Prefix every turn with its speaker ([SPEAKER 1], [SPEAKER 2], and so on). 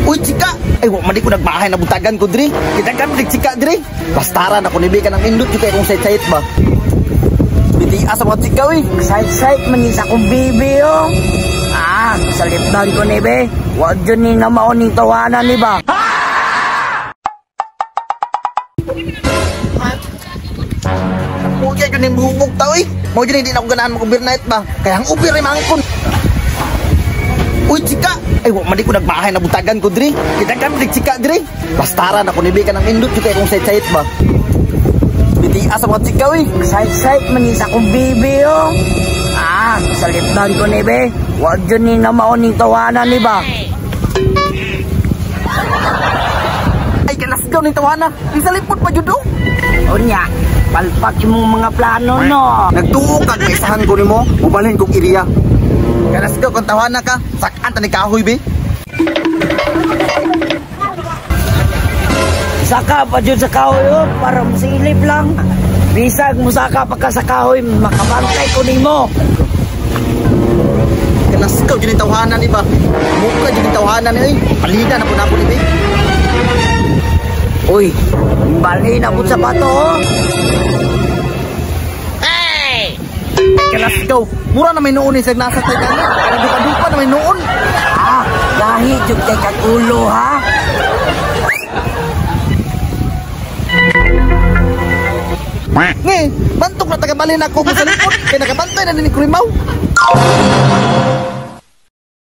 [SPEAKER 1] Uy, chika! Ay, wa man di ko nagbahay na butagan ko diri. Kita kan di chika diri. Bastaran ako ni Bika ng indot jud kay kung sayt-sayt ba. Biti asa mga chika uy.
[SPEAKER 2] Site-site man sa akong bibi oh. Ah, sa lipdan ko ni be. Wa jud ni na mao ning tawanan ni ba.
[SPEAKER 1] Mo gyud ning bubog ta uy. Mo gyud hindi na ako ganahan mag overnight ba. Kaya ang uber ay mangkon. Uy, chika! Ay, wa man di ko nagbahay na butagan ko diri. Kita kan di chika diri. Bastaran ako ni Bika ng indot jud kay kung sayt-sayt ba. Biti asa mga chika uy.
[SPEAKER 2] Site-site man sa akong bibi oh. Ah, sa lipdan ko ni be. Wa jud ni na mao ning tawanan ni ba.
[SPEAKER 1] Ay, kalasgaw ning tawana. Di sa lipod pa jud oh.
[SPEAKER 2] Unya, palpak imong mga plano no.
[SPEAKER 1] Nagtuo kag maisahan ko nimo, mubalhin kog iriya. Kalasgaw kang tawana ka, sakan ta ni kahoy be.
[SPEAKER 2] Saka pa jud sa kahoy oh, para musilip lang. Bisag musaka pa ka sa kahoy, makabantay ko nimo.
[SPEAKER 1] Kalasgaw jud ning tawhana ni ba. Muka jud ning tawhana ni oy. Palida na pud nako ni be.
[SPEAKER 2] Uy, bali na pud sa bato oh.
[SPEAKER 1] Kalasgaw, mura na may noon ni sag nasa tay kani. Nagdupa-dupa na may noon.
[SPEAKER 2] Ah, lahi jud kay kag ulo ha.
[SPEAKER 1] Nge, bantok na tagabalin ako sa likod kay nakabantay na ni Kurimaw.